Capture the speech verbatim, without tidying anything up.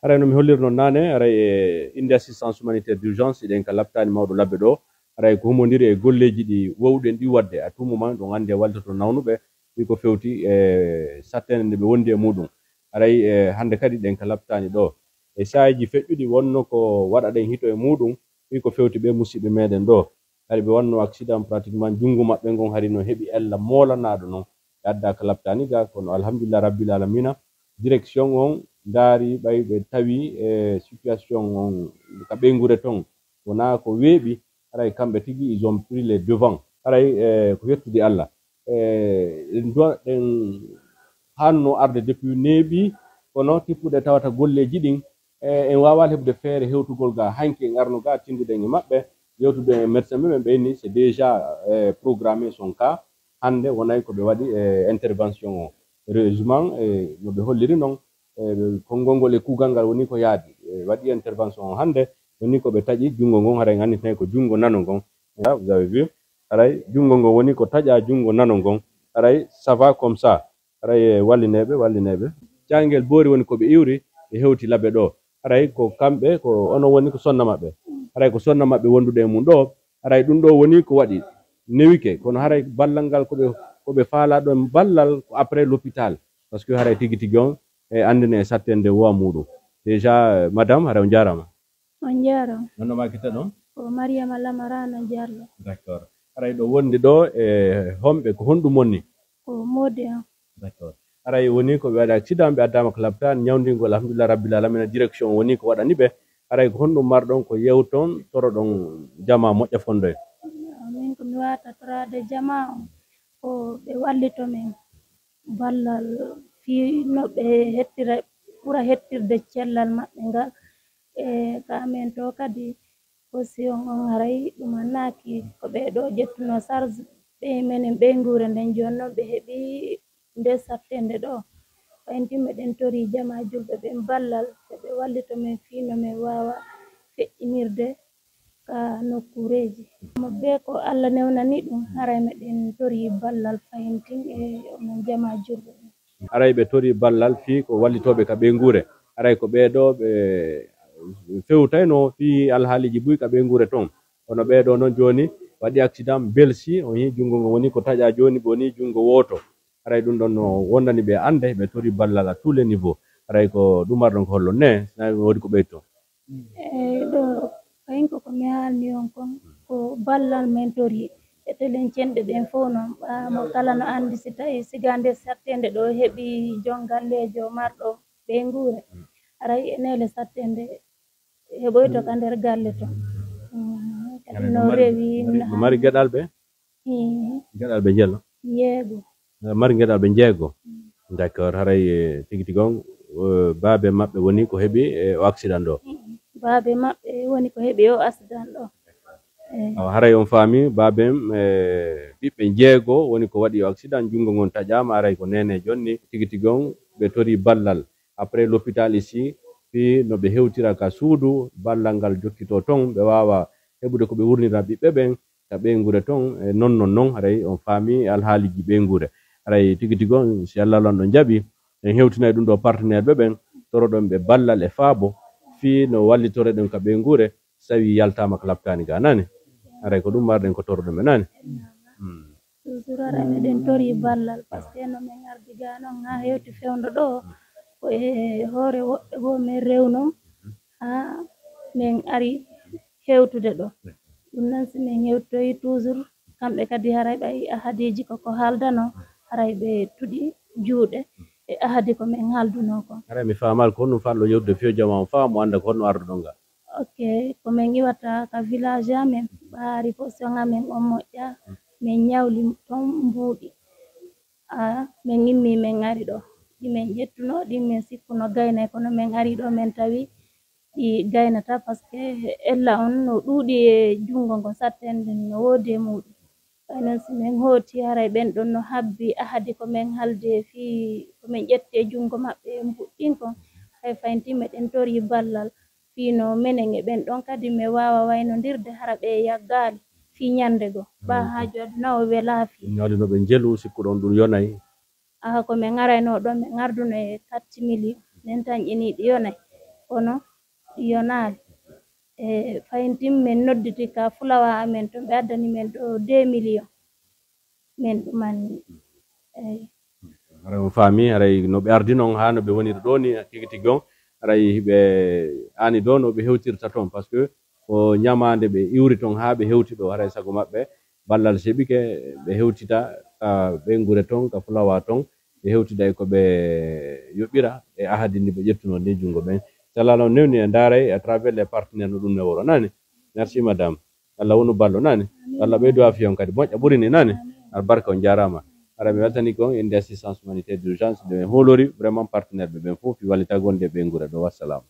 Haray no mi hollirno naane, haray e inde assistance humanitaire d'urgence, iɗen ka laptaani mawɗo labbe ɗo. Haray ko humondiri e golleeji ɗi wowɗen ɗi waɗde. À tout moment, ɗon anndi e wallitoto nawnuɓe, fii ko fewti e sattende nde ɓe wondi e muɗum. Haray e hannde kadi ɗen ka laptaani ɗo. E saa'iiji feƴƴuɗi wonno ko waɗaɗen hito e muɗum, fii ko fewti ɓe musiɓɓe meɗen ɗo. Hari ɓe wanno accident, pratiquement junngo maɓɓe ngon hari no heɓi ella moolanaaɗo non. Ɓe adda ka laptaani ga, kono alhamdulillah rabbil alamina, direction on ndaari ɓay ɓe tawi e situation on ka ɓeynguure ton wonaa ko weeɓi, haray kamɓe tigi ils ont pris les devants. Haray e ko yettude Allah. E ɗen duwa ɗen hanno arde depuis neeɓi, kono tippude tawata golleeji ɗin e en waawaali heɓude feere hewtugol ga hanki en arno ga tinduɗen e maɓɓe, yewtude e médecin ɓe ɓe inni c'est déjà e programmé son cas. Hannde wonay ko ɓe waɗi e intervention o. Heureusement e no ɓe holliri non e konngol ngol e kuugal ngal woni ko yaadi e waɗi intervention o hannde, woni ko ɓe taƴi junngo ngon, haray en annditay ko junngo nano ngon. Vous avez vu, haray junngo ngon woni ko taƴa junngo nano ngon. Haray ça va comme ça. Haray e wallineeɓe, wallineeɓe. Caangel boori woni ko ɓe iwri, ɓe hewti labe ɗo. Haray ko kamɓe, ko ono woni ko sonna maɓɓe. Haray ko sonna maɓɓe wondude e mum ɗo. Haray ɗum ɗo woni ko waɗi newike, kono haray ballal ngal ko ɓe, ko ɓe faalaa ɗon ballal ko après l'hôpital. Parce que haray tigi tigi on e anndine e sattende wowa muɗum. Déjà, madame, haray on jaarama. On jaarama. Noon no maakete ɗon? Ko Mariama Lamarana Diallo. D'accord. Haray ɗo wondi ɗo e homɓe, ko honɗum wonni? Ko moodi am. D'accord. Haray woni ko ɓe waɗi accident, ɓe addaama ko laptaan, ñawndingol, alhamdulillah rabbil alamina, direction woni ko waɗani ɓe. Haray ko honɗum marɗon ko yewton, toroɗon jama moƴƴa fondo en? Min ko mi wata toraade jama on, ko ɓe wallito men ballal fii no ɓe hettira, ɓura hettirde cellal maɓɓe ngal. E ka amen to kadi, position on haray ɗum annaaki ko ɓee ɗoo ƴettunoo charge ɓe menen ɓeynguure nden. Jooni non ɓe heɓii nde sattende ɗoo. Fayntin meɗen torii jamaa julɓe ɓen ballal, ɓe ɓe wallito men fii no men waawa feƴƴinirde ka nokkuureeji. Mo bee ko Alla newnani ɗum, haray meɗen torii ballal fayntin e onon jamaa julɓe ɓen. Haray ɓe torii ballal fii ko wallitooɓe ka ɓeynguure. Haray ko ɓee ɗoo ɓe fewtaynoo fii alhaaliiji buy ka ɓeynguure ton. Kono ɓee ɗoo non jooni waɗi accident, belsi, on yii junngo ngo woni ko taƴaa jooni, ɓe woni junngo wooto. Haray ɗum ɗon no wondani ɓe annde, ɓe torii ballal à tous les niveaux. Haray ko ɗum marɗon ko hollo ne, na woodi ko ɓeyto? Eey, ɗo kañum ko ko mi haalni on kon, ko ballal men torii. Etelen cenɗe ɗen fof noon, ɓaa mo kala no anndi si tawi siga nde sattende ɗo heɓi jon galleejo marɗo ɓeynguure, aray e neele sattende heɓoyto ka nder galle to. Mm, kadi no rewi, mari, no mari geɗal ɓe? Ii. Geɗal ɓe njelo? Njeego. Eh, mari geɗal ɓe njeego? Mm. D'accord, haray, eh, tigi tigi on, eh, baabe maɓɓe woni ko heɓi, eh, o accident ɗo? Mm. Baabe maɓɓe woni ko heɓi o accident ɗo. Eh. Awa, haray on faami, baabe, eh, ɓiɓɓe njeego woni ko waɗi o accident, junngo ngon taƴaama, haray ko nene jonni, tigi tigi on, ɓe torii ballal. Après l'hôpital ici, fii no ɓe hewtira ka suudu, ballal ngal jokkitoo ton, ɓe waawa heɓude ko ɓe wurnira ɓiɓɓe ɓen, ka ɓeynguure ton, e non, non, non, haray on faami alhaaliiji ɓeynguure. Haray tigi tigi on, si Allah lanɗo jaɓi, en hewtinay ɗum ɗo partenaire ɓe ɓen, toroɗon ɓe ballal e faabo, fii no wallitore ɗum ka ɓeynguure, si tawi yaltaama ka laptaani ga, nani? Haray ko ɗum marɗen ko toroɗon ɓe, nani? Hmm. Toujours haray meɗen torii ballal, parce que no men ardi ga non, haa hewti fewndo ɗo, ko e hoore woɓɓe goo men rewno, haa men ari hewtude ɗo. Ɗum noon, si men hewtoyi toujours, kamɓe kadi haray ɓay ahadiiji ko ko haaldanoo, haray ɓe tuɗi juuɗe e ahadi ko men haaldunoo kon. Haray mi faamaali ko honɗum faalɗo yewtude fiyo jama on, faa mo annda ko honno arduɗon ga. Ok, ko men iwata ka village amen, ɓaari position amen on moƴƴa, men ñawli ton mbuuɗi. A, men immi men ari ɗo. Ɗi men ƴettuno, ɗi men sikkuno gaynay, kono men ari ɗo, men tawi ɗi gaynata, parce que ella on no ɗuuɗi e junngo ngo sattende, no woodi e muuɗum. Ɓay non si men hooti, haray ɓen ɗon no habbi ahadi ko men haaldi e fii ko men ƴetti e junngo maɓɓe e mbuɗɗin kon. Hay faynti meɗen torii ballal fii no menen e ɓen ɗon kadi men waawa waynondirde, hara ɓe yaggaali fii ñannde goo. Ɓaa haaju aduna o welaa fii. Ñaali no ɓe njelu, sikkuɗon ɗum yonay. Aha, ko men arayno ɗo, men arduno e quatre millions, men tan ƴiniiɗi yonay. kono yonaali. E fayin tin min nodditi ka fulawa amen ton, ɓe addani min ɗo deux millions. Min ɗumanni. Eyi. Haray on faami, haray no ɓe ardi non haa no ɓe woniri ɗo ni, tigi tigi on, haray ɓe aani ɗo no ɓe hewtirta ton, parce que ko ñamaande ɓe iwri ton haa ɓe hewti ɗo, haray sago maɓɓe ballal seɓike, ɓe hewtita ka ɓe ngure ton, ka fulawa ton, ɓe hewtida e ko ɓe yoɓira e ahadi ndi ɓe ƴettuno ndi junngo ɓen. Inchallah, no newni e ndaaray à travers les partenaires no ɗum ne woro nani. Merci madame. Allah wonu ballo nani. Allah ɓeydu afiya on kadi moƴƴa ɓuri ni nani. Albarka, on jaaraama. Hara mi weltani kon inde assistance humanitaire d'urgence de min hoolori vraiment partenaire ɓe ɓen fof fi wallitagol nde ɓe ngure ɗo. Wassalam.